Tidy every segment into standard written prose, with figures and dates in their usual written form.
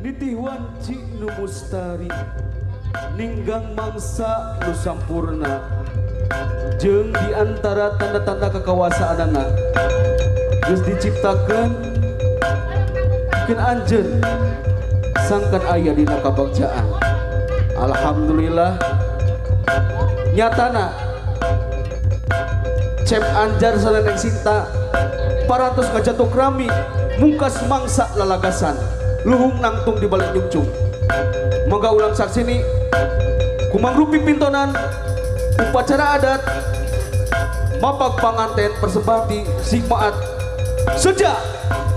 Nitih wanci nu mustari ninggang mangsa nu sampurna jeung di antara tanda-tanda kekawasaanana geus diciptakeun pikeun anjeun sangkan aya dina kabagjaan. Alhamdulillah nyatana Cep Anjar sareng Neng Sinta parantos ngajatuk rami mungkas mangsa lalagasan luhung nangtung di balik nyungcung. Mangga ulang saksini kumangrupi pintonan upacara adat mapag panganten persembahan di Sigmaat sejak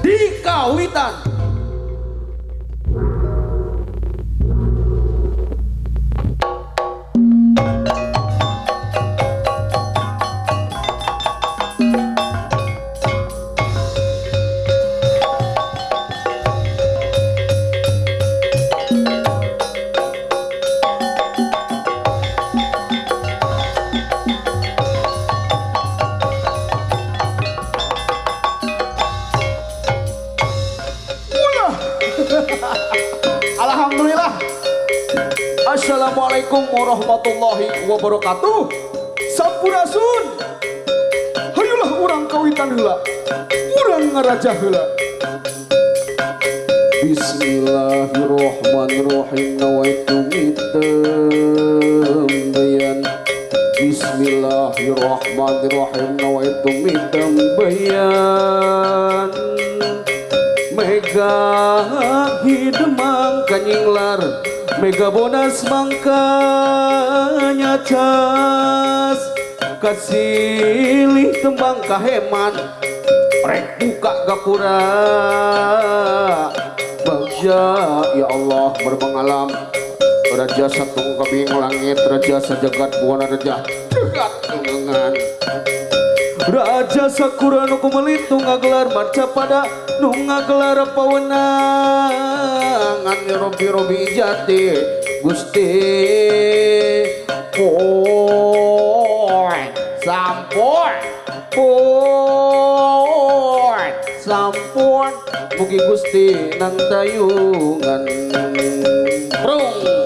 di kawitan. Alhamdulillah. Assalamualaikum warahmatullahi wabarakatuh. Sampurasun. Hayulah urang kawitan heula. Urang ngaraja heula. Bismillahirrahmanirrahim. Nawaitu mitambayan. Bismillahirrahmanirrahim. Nawaitu mitambayan. Mega hidemang kanyinglar, mega bonas mangkanya cas, kasilih tembang kaheman, rek buka gapura. Bagja ya Allah berpengalam, raja satung kabing langit, raja sajagat buana raja jagat tunggangan. Raja sakura nu kumelitung ngagelar marca pada nu ngagelar pawenangan ya Robbi Robbi jati Gusti pon sampun pon sampun mugi Gusti nantayungan prung.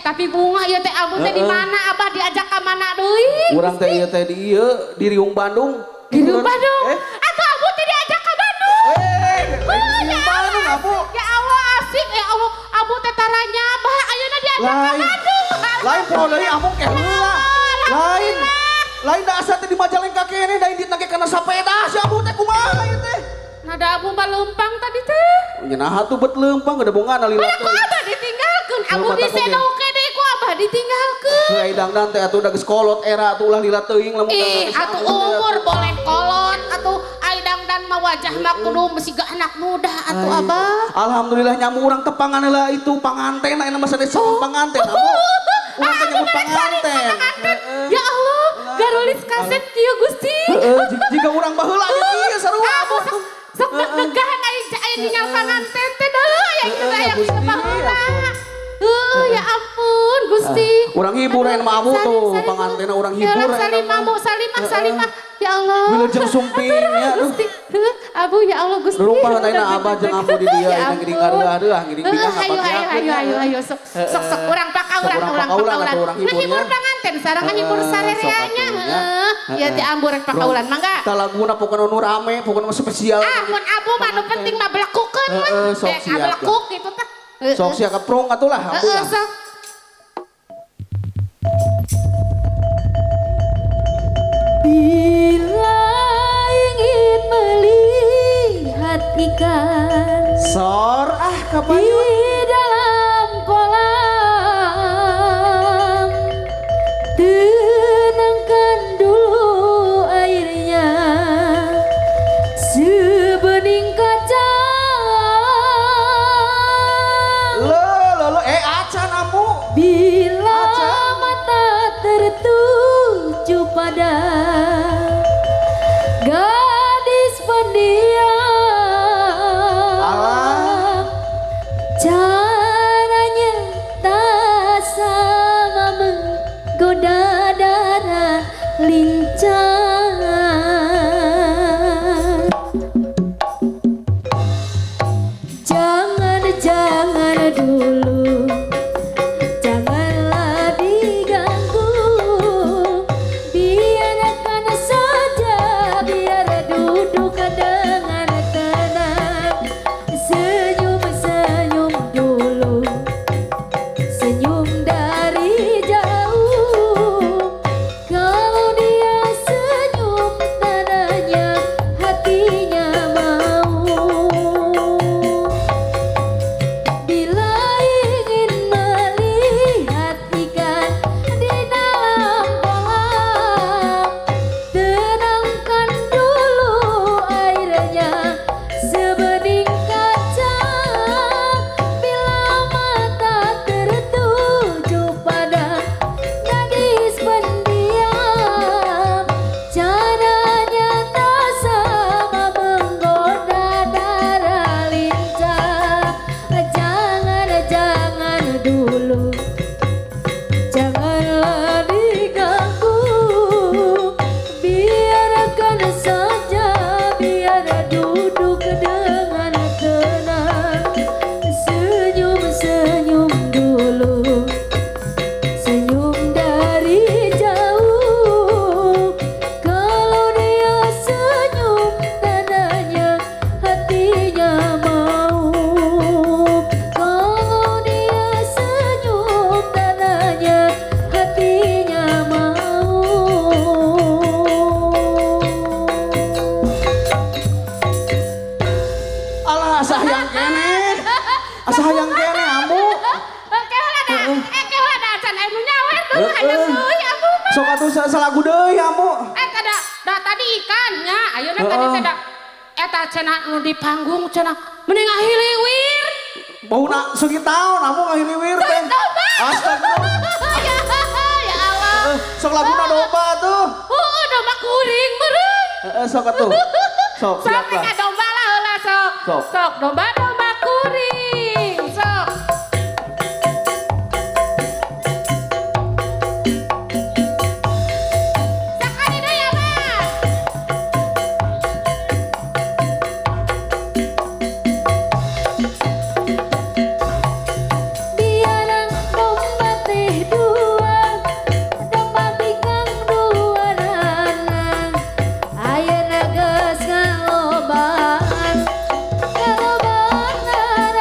Tapi bunga ieu teh ambu teh di mana abah diajak ka mana deui? Urang teh ieu teh di ieu di Riung Bandung. Di Riung Bandung. Atuh ambu teh diajak ka Bandung. Riung Bandung ambu. Ya Allah asik ya Allah ambu teh taranya abah ayeuna diajak ka Bandung. Lain poho deui ambu ke heula. Lain. Lain da asa teh di Majalengka keneh da indit nage kana sapeda si ambu teh kumaha ieu teh? Nah da ambu mah leumpang tadi teh. Nya naha tuh bet leumpang udah bongana lila. Mana ku abah ditinggalkeun ambu disedo keneh ku abah ditinggalkeun. Heuh dangdan teh atuh da geus kolot era atuh ulah lila teuing lamun. Ih atuh umur boleh kolot atuh ai dangdan mah wajah mah kudu siga anak muda atuh abah. Alhamdulillah nyamu urang tepangan heula itu panganten ayeuna mah sanes panganten ambu. Urang teh nyebut panganten. Ya Allah, garulis kaset kieu Gusti. Heeh, jika urang baheula ge kieu sarua. Sok deg-degan aya ninggal panganten teh deui aya kieu aya kieu baheula. Ya ampun Gusti. Urang hibur aya mah Abu tuh, pangantena urang hibur. Salimah Bu, salimah, salimah. Ya Allah. Wilujeng sumping ya. Gusti. Abu ya Allah Gusti. Rumpah ayeuna Abah jeung Ambu di dieu ayeuna geuning ngareuah-reuah geuning bingah Ayo ayo ayo ayo ayo sok sok sok urang pakaulan urang pakaulan. Ngahibur panganten sareng ngahibur sarereanya heuh. Ya ti Ambu rek pakaulan mangga. Tah laguna pokona nu rame, pokona mah spesial. Ah mun Abu mah nu penting mah belekukeun we. Heeh, sok siap. Belekuk kitu tah. Sok siap keprung atuh lah Ambu. Heeh sok. Bila ingin melihat ikan sor ah kapan di dalam kolam, tenangkan dulu airnya sebening kaca. Lo lo lo acan Ambu. Bila acan. Mata tertuju pada gadis pendiam, caranya tak sama menggoda darah lincah. Jangan-jangan dulu, janganlah diganggu, biarkan saja, biar duduk dengan tenang. Senyum-senyum dulu, senyum dari jauh. Kalau dia senyum, tandanya hatinya mau. Bila ingin melihat ikan di dalam kolam, tenangkan dulu airnya sebening kaca. Bila mata tertuju pada gadis pendiam, caranya tak sama menggoda darah lincah. Jangan-jangan dulu, janganlah diganggu, biarkan saja, biar duduk dengan tenang. Senyum-senyum dulu, senyum dari jauh. Kalau dia senyum, tandanya hatinya mau. Kalau dia senyum, tandanya hatinya mau. Alah asa hayang keneh. Asa hayang keneh Ambu. Keula da, keula da acan aya nu nyawer tuh hayang deui Ambu mah. Sok atuh salagu deui Ambu. Kada da tadi ikan nya, ayeuna tadi teh da eta cenah nu di panggung cenah mending ngahiliwir. Bauna seungit taon Ambu ngahiliwir teh. Astagfirullah. Ya Allah. Sok laguna domba tuh. Heueuh domba kuring meureun. Heeh sok atuh. Sok siap Sok lah. ka domba lah heula sok. Sok. Sok domba-domba kuring. Sok. Sakali deui Abah. Biarang domba teh dua, domba bikang dua nana. Ayeuna geus ngalobaan, ngalobaan.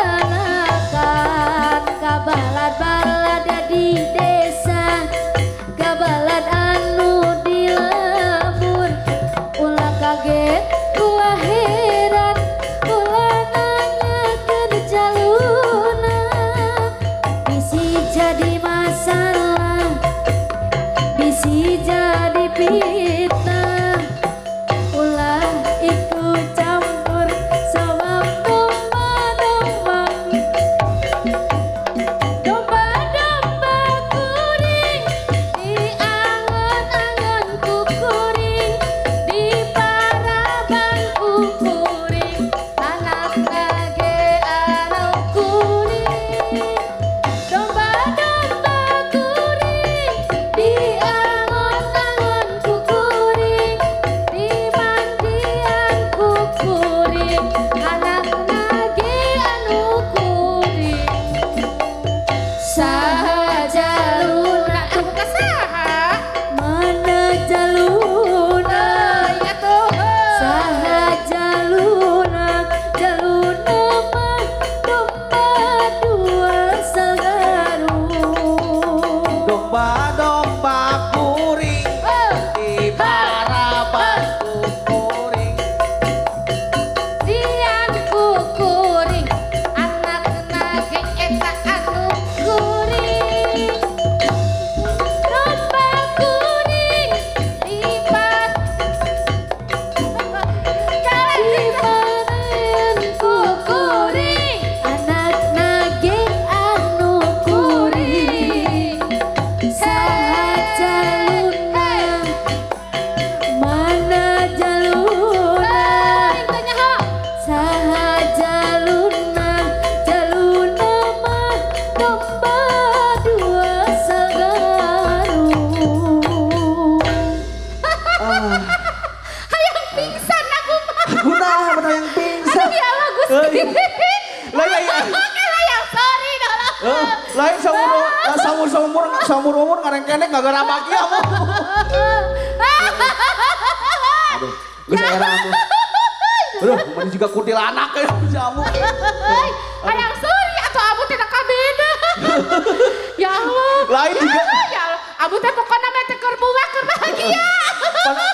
Hayang pingsan aku mah. Kunaha mah hayang pingsan. Aduh ya Allah Gusti. Lah ya ya. Hayang sorry dah. Lain saumur ngarengkenek gara-gara bahagia mu. Aduh, geus era amu. Aduh, mun juga kuntilanak ya si amu. Hayang sorry atuh amu teh kabeda. Ya Allah. Lain juga. Ya Allah, amu teh pokona mah teh keur bunga keur bahagia.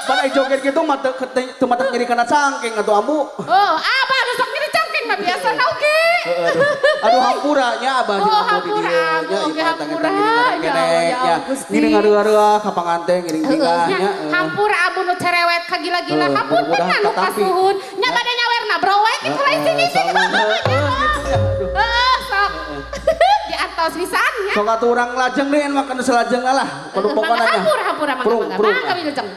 Pan ai joget kitu mah teu matak nyeri kana cangkeng atuh amu. Oh, abah nu sok nyeri cangkeng mah biasa oge. Aduh hampura nya abah jeung ambu di dieu nya oge hampura. Ya Allah Gusti. Ngiring ngareureuh ka panganten ngiring bingah nya. Hampura ambu nu cerewet kagila-gila hapunten anu kasuhun. Nya bade nyawerna bro wae kitu lain sini sih. Heeh sok. Diantos pisan nya. Sok atuh urang lajeng deui mah kana salajengna lah. Kudu pokona nya. Hampura hampura mangga mangga wilujeng.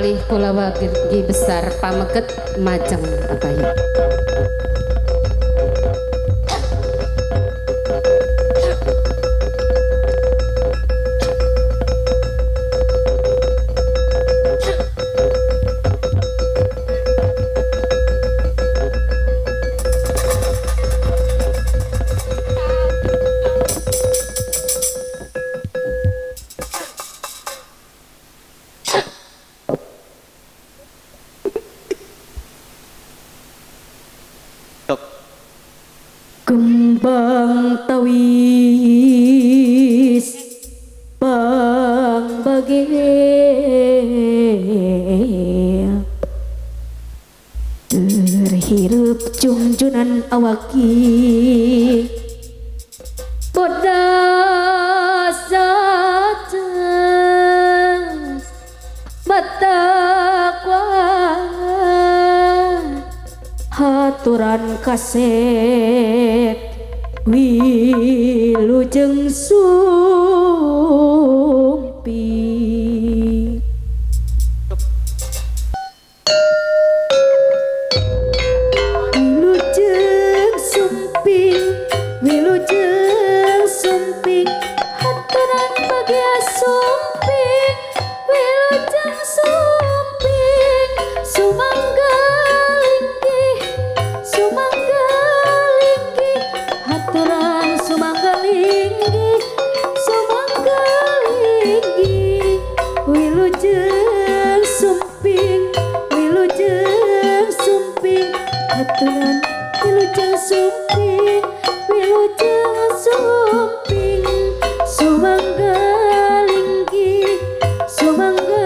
Malih kulawargi besar pameket majeng abaya. Kembang tawis pang bagel terhirup jungjunan awaki bodas atas mata kuat haturan kasep wilujeng sumpi. Wilujeng sumping, wilujeng sumping, haturan bagia sumping, wilujeng sumping, sumangga linggih, sumangga linggih, haturan sumangga linggih, sumangga linggih, wilujeng sumping, wilujeng sumping, haturan wilujeng sumping, wilujeng sumping, sumangga linggih, sumangga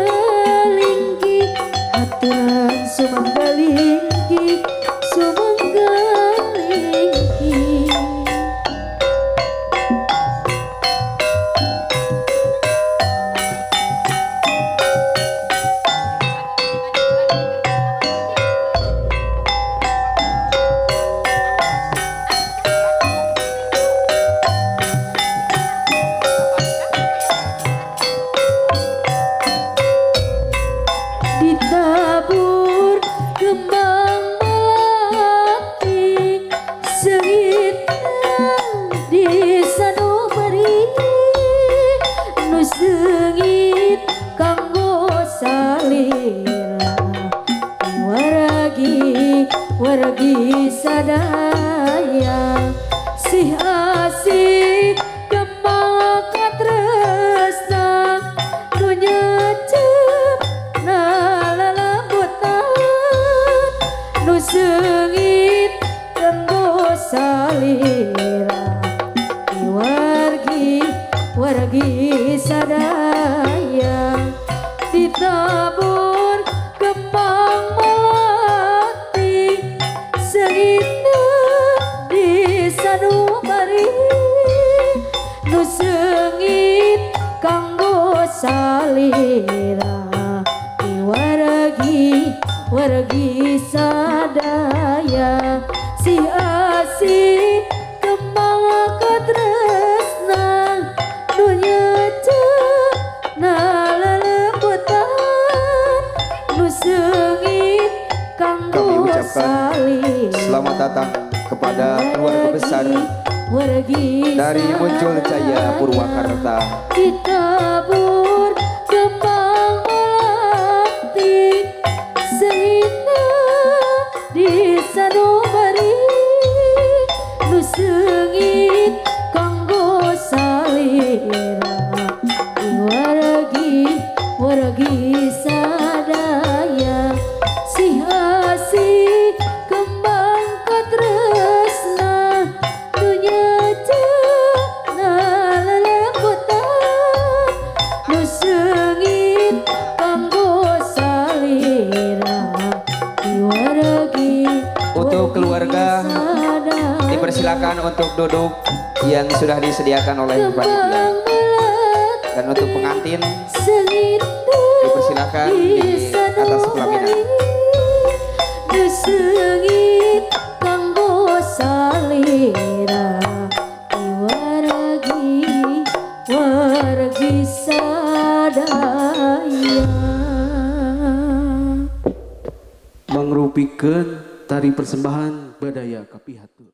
linggih, haturan sumangga linggih, sumangga linggih. Ditabur kembang melati seungit di sanubari nu seungit kanggo salira waragi waragi sadaya sih asih kembang katresna nu nyecep nalalambutan nu seungit kanggo salira wargi wargi sadaya ditabur kembang melati seungitna di sanubari nu seungit kanggo salira wargi wargi sadaya si asih kembang katresna nu nyecep nalalembutan nu seungit kanggo Kami ucapkan salira selamat datang kepada keluarga besar wargi dari Muncul Jaya Purwakarta. Ditabur kembang melati seungitna di sanubari nu seungit kanggo salira wargi wargi sadaya sih asih kembang katresna nu nyecep nalalembutan nu seungit kanggo salira wargi Untuk keluarga dipersilakan untuk duduk yang sudah disediakan oleh panitia. Dan untuk pengantin dipersilakan di atas pelaminan. Nu seungit kanggo salira wargi wargi sadaya. Persembahan Badaya Kapihatur.